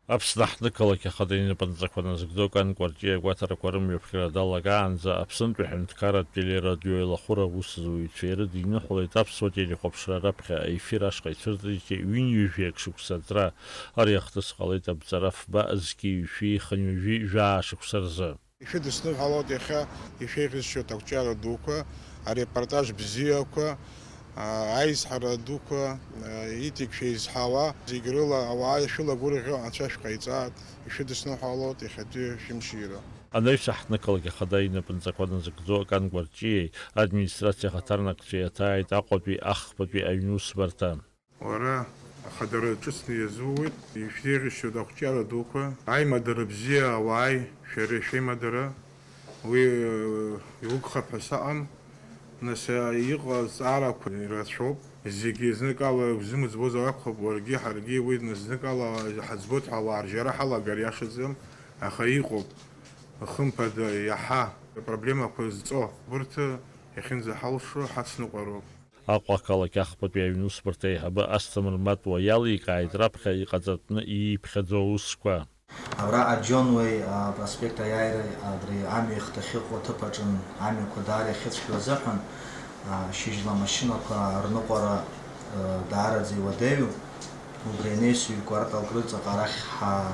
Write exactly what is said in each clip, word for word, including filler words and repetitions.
Аԥсны аҳҭнықалақь ахада инапынҵақәа назыгӡо Кан Кәарҷиа агәаҭарақәа рымҩаԥгара далагаанӡа Аԥсынтәи аҳәынҭқарратә телерадиоеилахәыра аусзуҩцәа ирыдиныҳәалеит аԥсуа телехәаԥшра раԥхьа аефир ашҟа ицәырҵит ҩынҩажәи ак шықәса аҵра. Ари ахҭыс ҟалеит абҵара фба зқьи ҩшәи хынҩажәи жәаа шықәса рзы. Ишәыдысныҳәалоит иахьа ишәеиӷьысшьоит ақәҿиара дуқәа, арепортаж бзиақәа, аа, аизҳара дуқәа, аа, иҵегь шәеизҳауа, зегь рыла ауаа ишәылагәырӷьо анцәа шәҟаиҵааит, ишәыдысныҳәалоит иахьатәи шәымшира. Анаҩс аҳҭнықалақь ахада инапынҵақәа назыгӡо Кан Кәарҷиеи администрациа ахаҭарнакцәеи иаҭааит Аҟәатәи, Ахԥатәи аҩнусбарҭа. Уара ахадара ҿыцны иазууеит, ишәзеиӷьасшьоит ақәҿиара дуқәа, аимадара бзиа ауааи шәареи шәеимадара, уи, э, иугхап ҳәа саҟам, нас, э, иҟаз ҵаарақәа ирацәоуп, зегьы зныкала узымыӡбозар акәхап, уаргьы ҳаргьы уи зныкала ҳаӡбоит ҳәа ауаа ржьара ҳалагар иашаӡам, аха иҟоуп, хымԥада, иаҳа апроблемақәа зҵо, урҭ иахьынӡаҳалшо ҳацныҟәароуп. Аҟәа ақалақь Ахԥатәи аҩнусбарҭа аиҳабы Асҭамыр Матуа иаликааит раԥхьа иҟаҵатәны ииԥхьаӡо аусқәа. Абра Аџьонуеи, а, проспект Аиааира, абри амҩа ихҭахьыҟоу аҭыԥ аҿын амҩақәа даара иахьыцәгьоу азыҳәан, а, шьыжьла амашьынақәа рныҟәара, а, даараӡа иуадаҩуп. Убри анаҩс ҩ-кварталк рыҵаҟа арахь ҳа-,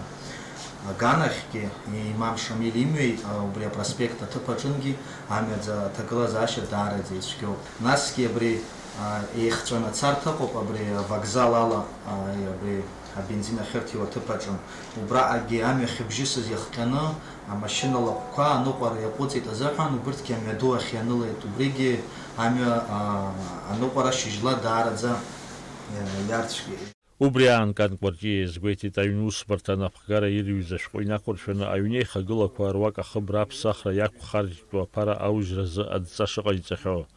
аганахьгьы, имам Шамиль имҩеи, а, убри апроспект аҭыԥ аҿынгьы амҩаӡа аҭагылазаашьа даараӡа ицәгьоуп. Насгьы абри, а, еихҵәаны ацарҭа ыҟоуп абри авокзал ала, а, абри абензин ахьырҭиуа аҭыԥ аҿы. Убраҟагьы амҩа ахьыбжьысыз иахҟьаны, амашьына лаҟәқәа аныҟәара иаҟәыҵит азыҳәан, убырҭгьы амҩаду ахь ианылеит. Убригьы амҩа, а, аныҟәара шьыжьла даараӡа, а, иарцәгьеит. Убри аан Кан Кәарҷиа иазгәеиҭеит аҩнусбарҭа анапхгара ирҩыз ашәҟәы инақәыршәаны аҩнеихагылақәа руак ахыбра аԥсахра иақәхарџьтәу аԥара аужьразы адҵа шыҟаиҵахьоу.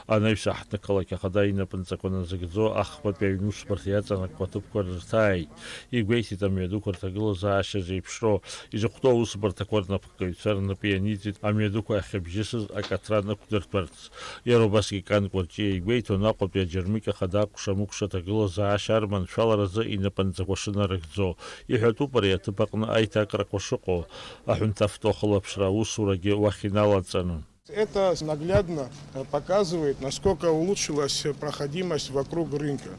Анаҩс аҳҭнықалақь ахада инапынҵақәа назыгӡо ахԥатәи аҩнусбарҭа иаҵанакуа аҭыԥқәа рырҭааит. Игәеиҭеит амҩадуқәа рҭагылазаашьа зеиԥшроу, изыхәҭоу аусбарҭақәа рнапхгаҩцәа рнапы ианиҵеит амҩадуқәа ахьыбжьысыз акаҭра нықәдыртәарц. Иара убасгьы Кан Кәарҷиа игәеиҭон Аҟәатәи аџьармыкьа хада акәша-мыкәша аҭагылазаашьа арманшәаларазы инапынҵақәа шынарыгӡо. Иҳәатәуп ари аҭыԥ аҟны аиҭакрақәа шыҟоу, аҳәынҭавтохылаԥшра аусурагьы уахь иналаҵаны. Это наглядно, э, показывает, насколько улучшилась проходимость вокруг рынка.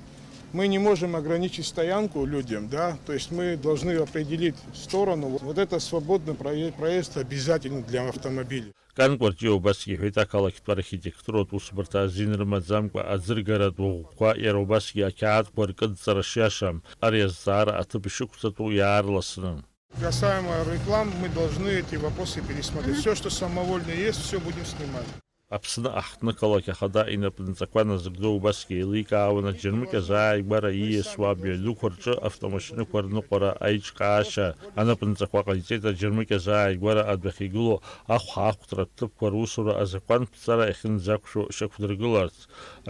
Мы не можем ограничить стоянку людям, да, то есть мы должны определить сторону. Вот это свободный прое-, проезд обязательно для автомобилей. Кан Кәарҷиа убасгьы иҳәеит ақалақьтә архитектуратә усбарҭа азин рымаӡамкәа аӡыргаратә уӷәқәа, иара убасгьы ақьаадқәа ркыдҵара шиашам, ари азҵаара аҭыԥ ишықәҵатәу иаарласны. Касаемо реклам, мы должны эти вопросы пересмотреть. Мгм. Всё, что самовольно есть, всё будем снимать. Аԥсны аҳҭнықалақь ахада инапынҵақәа назыгӡо убасгьы еиликаауан аџьармыкьа азааигәара ииасуа амҩадуқәа рҿы автомашьынақәа рныҟәара аиҿкаашьа. Анапынҵақәа ҟаиҵеит аџьармыкьа азааигәара адәахьы игылоу ахәаахәҭра ҭыԥқәа русура азакәанԥҵара ахьынӡақәшәо шьақәдыргыларц.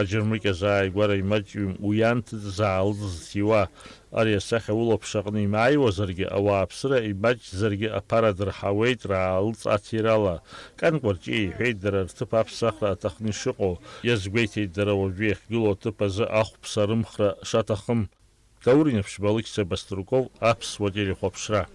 Аџьармыкьа азааигәара имаҷҩым уи анҭыҵ заалыҵ зҭиуа. Ари асахьа улаԥш аҟны имааиуазаргьы, ауааԥсыра имаҷзаргьы аԥара дырҳауеит раалыҵ аҭирала. Кан Кәарҷиа иҳәеит дара рҭыԥ аԥсахра аҭахны ишыҟоу, иазгәеиҭеит дара уажәы иахьгылоу аҭыԥ азы ахәԥса рымхра шаҭахым. Даур Инаԥшьба, Алықьса Баструков, Аԥсуа телехәаԥшра.